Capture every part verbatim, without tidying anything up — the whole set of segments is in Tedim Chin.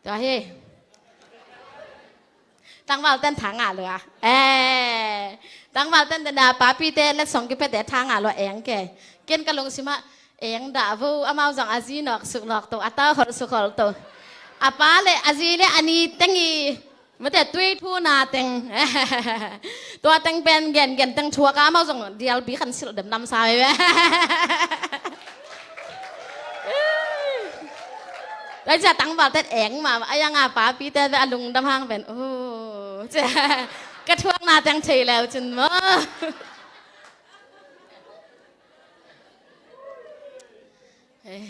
Tua hi. Tangval ten tha ngah lua. Eh, tangval ten tena papite letsong kipiate tha ngah lua eng ke. Ken ka lungsimah eng dah vo, amau zong a zi nawk suk nawk to, a tau hol suk hol to. A pa le a zi le a ni teng i mate tui thu na teng. Tua teng pen gen gen teng thuak a, amau zong dialbi kan silh dem namsa veve. Tua cia tangval ten eng mah a, yang a papi ten a lungdam hang pen, oh, cia ka thuak na teng thei leu cin maw. Eh.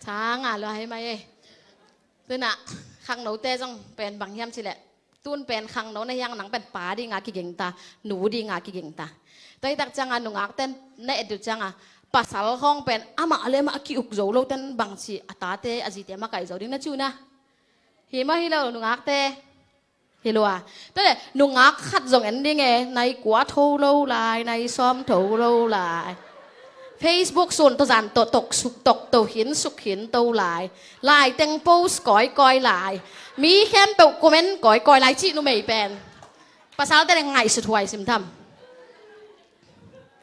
Tha ngah lua hi mai ei. Tuna khangnote zong pen bang hiam cileh, tun pen khangno na hiang nang pen pa dinga kiging ta, nu dinga kiging ta. Tua hi tak cianga nungak ten na et uh cianga pasal khawng pen amah le amah a ki-uk zo lo ten bangci a tate a zite makaih zo ding na ci uh na. Hi maw hi lo nungakte? Hi lua. Tua le nungak khat zong en ding e, nai kua tho lo lai, nai sawm tho lo lai. Facebook sun tawh zan tawh tok suk tok to hin suk hin to lai. Lai teng post kawikawi lai. Mi khempeuh comment kawikawi lai cih numei pen pasal te le ngaihsut huai sim tham.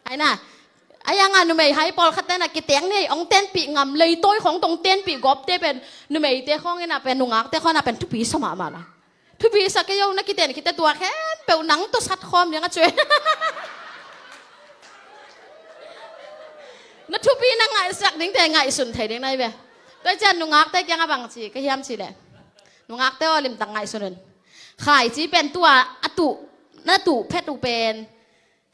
Ai na, ai anga numei hai pawlkhat tena kiteng ni ei, ong tenpih ngam, leitawi khawng tong tenpih gawpte pen numeite khawng ina pen nungakte khawng ina pen thupi sa mahmah la. Thupi sa kei o, na kiten khite tua khempeuh nang tawh sat khawm ding a cuai. Na thupi na ngaihsak dingte ngaihsun thei ding nai ve. Tua cian nungakte kianga bangci ka hiam cileh, nungakte aw limtak ngaihsun un. Khaici pen tua a tuh, na tuh phet uh pen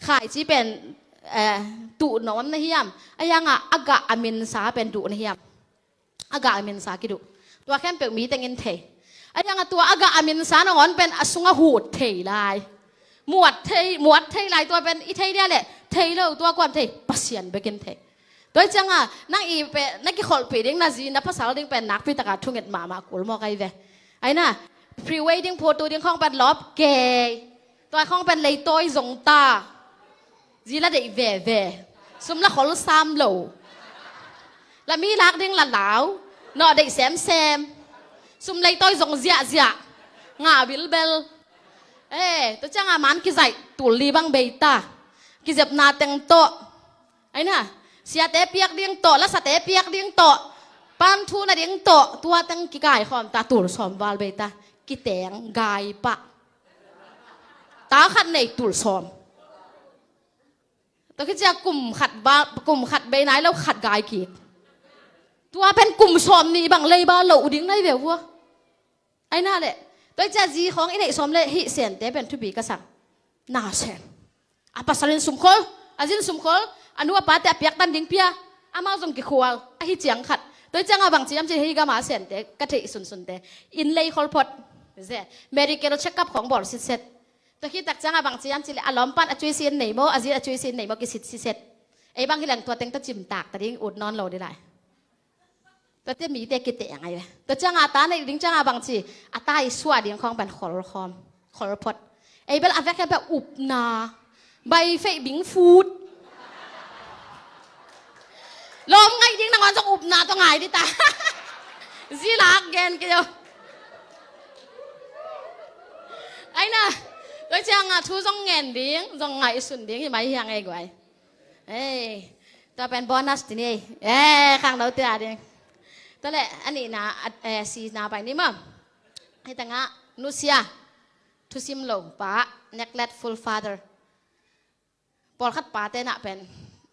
khaici pen, eh, tuh nuam na hiam? A hianga a gah a minsa pen duh na hiam? A gah a minsa kiduh. Tua khempeuh mi tengin thei. A hianga tua a gah a minsa nangawn pen a sunga hut thei lai. Muat thei, muat thei lai tua pen i thei dia le thei lo tua kuam thei, Pasian bekin thei. Tua hi cianga nang i pe na kikholhpih ding na zi na pasal ding pen nakpi taka thunget mahmah kul mawk ahi ve. Aina pre-wedding photo ding khawng pen lawp kei. Tua khawng pen leitawi zong ta. Zi la deih veve. Sum la khol sam lo. La mi lak ding la lau. Nawh deih semsem. Sum leitawi zong ziahziah. Ngah bilbel. Eh, tua cianga man kizaih tul li bang bei ta. Kizepna teng tawh. Aina, siate piak ding tawh, lasate piak ding tawh, pan thu na ding tawh, tua teng kikai khawm ta, tul sawm val bei ta, kiteng gai pah. Ta khat nei tul sawm. Tua khit cia kum khat val, kum khat bei nai lo khat gai kik. Tua pen kum sawm nih bang leiba loh ding nai ve vua. Aina le, tua hi cia zi khawng i neih sawm le hih sente pen thupi ka sak. Na sen. A pasal in sumkhol, a zin sumkhol, a nu a pate a piaktan ding pia, amau zong kikhual, ahi ciang khat. Tua hi cianga bang ciam ci hei gama sente, ka theih sunsunte. In lei khol phot. Ze, medical check-up khawng bawl sitset. Tua khit tak cianga bang ciam ci le, a lawmpan a cuisin nei maw, a zin a cuisin nei maw, kisit sitset. Ei bang hi leng tua teng ta cimtak ta ding ut nawn lo di lai. Tuate mite kite a ngai ve. Tua cianga a ta neih ding cianga bangci, a ta i suah ding khawng pen khol khawm, khol phot. Ei bel a vek hian pen upna, bai feih bing fut. Lawm ngaih ding nangawn zong upna tawh ngai dita. Zilak gen kei o. Aina, tua cianga thu zong ngen ding, zong ngaihsun ding, hi mai hiang ei guai. Ei, tua pen bonus ti ni ei. Eh, khangno tia ding. Tua le, a nihna, a, eh, sina pai ni maw. Hei tanga, nusia, thusim lo, pa, neglectful father. Pawlkhat pate na pen,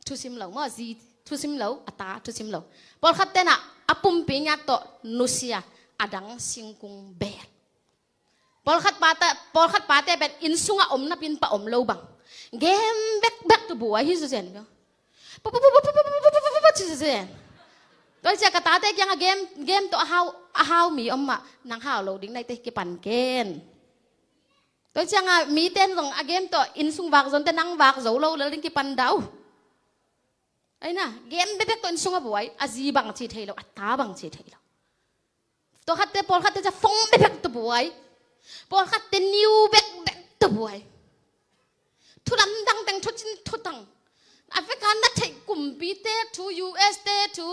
thusim lo maw, zi, thusim lo, a ta, thusim lo. Pawlkhat tena, a pumpi ngiat tawh, nusia, a dang singkung bek. Pawlkhat pate, pawlkhat pate pen inn sungah om napin pah om lo bang. Game bekbek tu buai hi zuzen. Tua cia ka tate kiangah game, game tawh a hau, a hau mi om mah nang hau lo ding naite kipan ken. Tua ciangah mite zong a game tawh inn sung vak zonte nang vak zo lo lel ding kipan dau. Aina, game bekbek tawh inn sungah buai, a zi bang ci thei lo, a ta bang ci thei lo. Tua khatte, pawlkhatte cia fong bekbek tawh buai. Pawlkhatte niu bekbek tawh buai. Thu lamdang teng, thu cin thu tang. A veka na theih kumpite thu, U S te thu,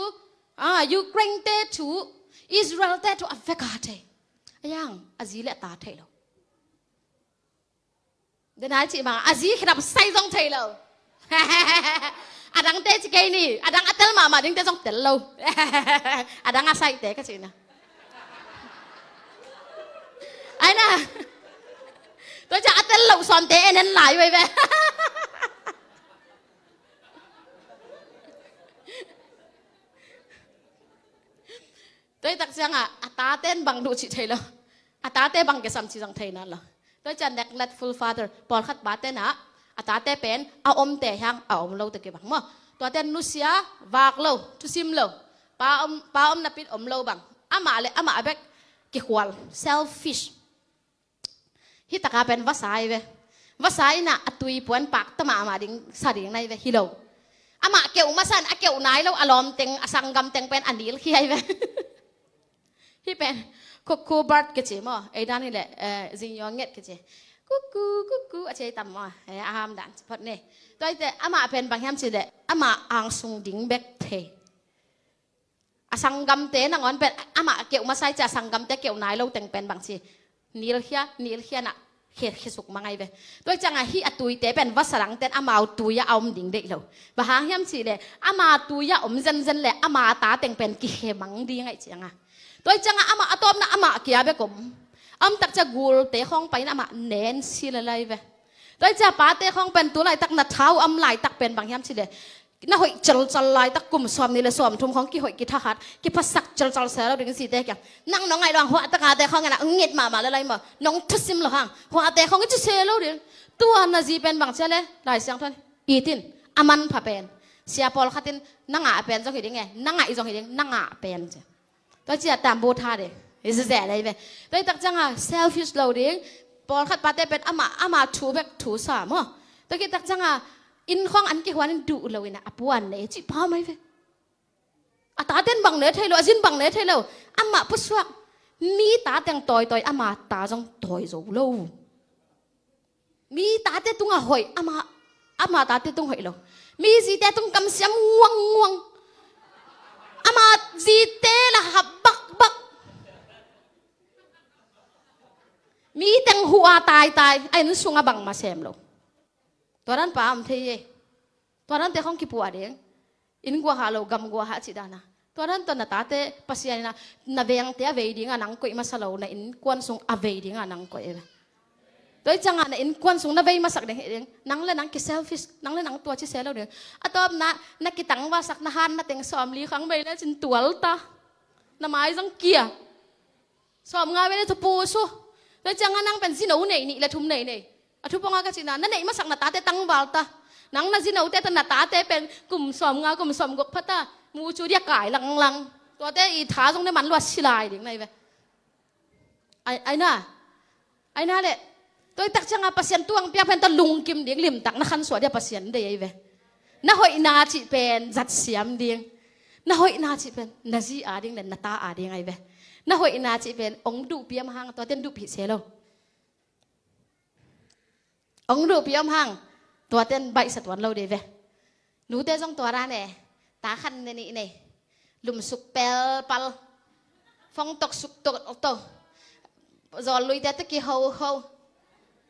Ah, Ukraine te thu, Israel te thu a vek a thei. A yang, a zi le a ta thei lo. Denai cih bang a zi khedap sai zong thei lo. A dangte ci kei ni, a dang a tel mahmah dingte zong tel lo. A dang a saite ka cihna. Ai na. Tua ciang a tel lo sawmte en en lai vei ve. Tua hi tak ciangah a tate in bang duh cih thei lo. A tate bang kisam cih zong thei nawn lo. Tua ciang neglectful father, pawlkhat pate nah a tate pen a omte hiang a om lo te kibang maw. Tuate nusia, vak lo, thusim lo. Pa om, pa om napit om lo bang. Amah le amah bek kikhual, selfish. Hi taka pen vasa hi ve. Vasa inah a tui puan pak ta mahmah ding sa ding na hi ve, hi lo. Amah keuh masa in a keuh nai lo, a lawm teng, a sanggam teng pen a nilkhia hi ve. Hi pen, kuku bird kici maw, ei dan hi leh, eh, zingyaw nget kici. Kuku, kuku, a ci ei tam maw, eh, a ham dan ci phot ni. Tua hi teh, amah pen bang hiam ci leh, amah angsung ding bek thei. A sanggamte nangawn pen, amah keuh masa hi cia, a sanggamte keuh nai lo teng pen bang ci, nilkhia, nilkhia nah, khia, khia suk mang ahi ve. Tua hi ciangah hih a tuite pen vasa dangten amau tui-ah a om ding deih lo. Bang hang hiam cih leh, ama tui-ah om zenzen leh, ama ta teng pen kikhe mang ding ahi ciangah. Tua hi ciangah amah a tawpna amah kia bek om. A om tak cia gulte khawng pai in amah nen si lel ahi ve. Tua hi cia pate khawng pen tu laitak na thau am laitak pen bang hiam cih leh, na hoih celcal laitak kum sawm nih le sawm thum khawng kihoih kithahat, kiphasak celcal se lo ding zite kiang. Nang nong ngaih lo ang huahtak ate khawng inah ngit mahmah le lai maw. Nong thusim lo hang. Huahte khawng i ci se lo ding. Tua na zi pen bang cia le, Lai Siangtho in it in, a manpha pen. Sia pawlkhat in na ngah pen zong hi ding e, na ngaih zong hi ding, na ngah pen cia. Tua cia tambu tha de. I zizeh lei ve. Tua hi tak ciangah selfish lo ding. Pawlkhat pate pen amah, amah thu bek thu sa maw. Tua hi tak ciangah inn khawng an kihuan in duh lo inah a puan nei cih pha mai ve. A taten bang ne thei lo, a zin bang ne thei lo. Amah pusuak. Mi ta teng tawitawi, ama ta zong tawi zo lo. Mi tate tungah hoih, ama, ama tate tung hoih lo. Mi zite tung kamsiam nguangnguang. Ama zite la hap bakbak. Mi teng huh a taitai, a inn sungah bangmah sem lo. Tua dan pa om thei e. Tua dante khawng kipuah ding. Inn guahah lo, gam guahah cih dana. Tua dan tawh na tate Pasian inah, na vengte a vei dingah nang koih masa lo, na innkuan sung a vei dingah nang koih e. Tua hi ciangah na innkuan sung na vei masak ding hi ding. Nang le nang ki selfish, nang le nang tua ci se lo ding. A tawpna, na kitangvalsak na han na teng sawmli khang bei le cin tual ta. Na mai zong kia. Sawmnga vei le thu pusu. Tua hi ciangah nang pen zino nei nih le thum nei nei. A thupongah ka cihna, na neih masak na tate tangval ta. Nang na zinote ta na tate pen kum sawmnga, kum sawmguk pha ta. Mu cu dia kai langlang. Tuate i tha zong ne man luat si lai ding na hi ve. Ai, ai na. Ai na le. Tua hi tak ciangah Pasian tuang piak pen ta lungkim ding limtak na khansuah dia Pasian dei ai ve. Na hoihna cih pen zat siam ding. Na hoihna cih pen na zi a ding le na ta a ding ai ve. Na hoihna cih pen ong duhpi am hang tuaten duhpi se lo. Ong duhpi om hang, tuaten baihsa tuan lo dei ve. Nute zong tua dan e, ta khan ne nih nei. Lumsuk pelpal. Fongtok suk to to. Zawlluite te kiho ho.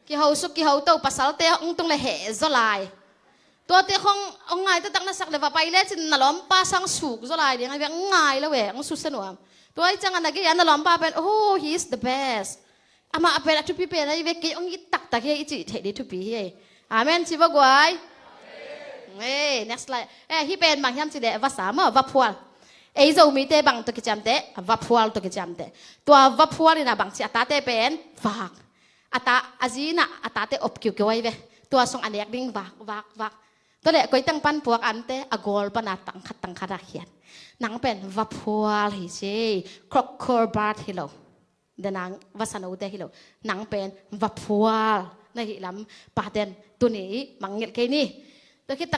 Kiho suk kiho to, pasalte ong tung le heh zaw lai. Tuate khong ong ngai taktak na sak le va pai le cin na lawmpa sang suk zaw lai ding a ve, ong ngai lo e, ong susia nuam. Tua hi ciangah na gei a na lawmpa pen, oh, he is the best. Amah pen a thupi pen ahi ve, kei ong it taktak hi, i cih theih ding thupi hi. Amen ci va guai. Eh, next slide. Eh, hih pen bang hiam cih leh vasa maw, vaphual. Ei Zomite bang tawh kiciamteh, vaphual tawh kiciamteh. Tua vaphual inah bang ci a tate pen vak. A ta, a zi inah a tate op kiukiu ahi ve. Tua sung a nek ding vak, vak, vak. Tua leh koi teng pan puak ante a gawl pana tangkhat tangkhat a khiat. Nang pen vaphual hi ci, crocodile hi lo. Denang vasa note hi lo. Nang pen vaphual na hih lam paten tuni i mangngilh kei ni. Tua khit tak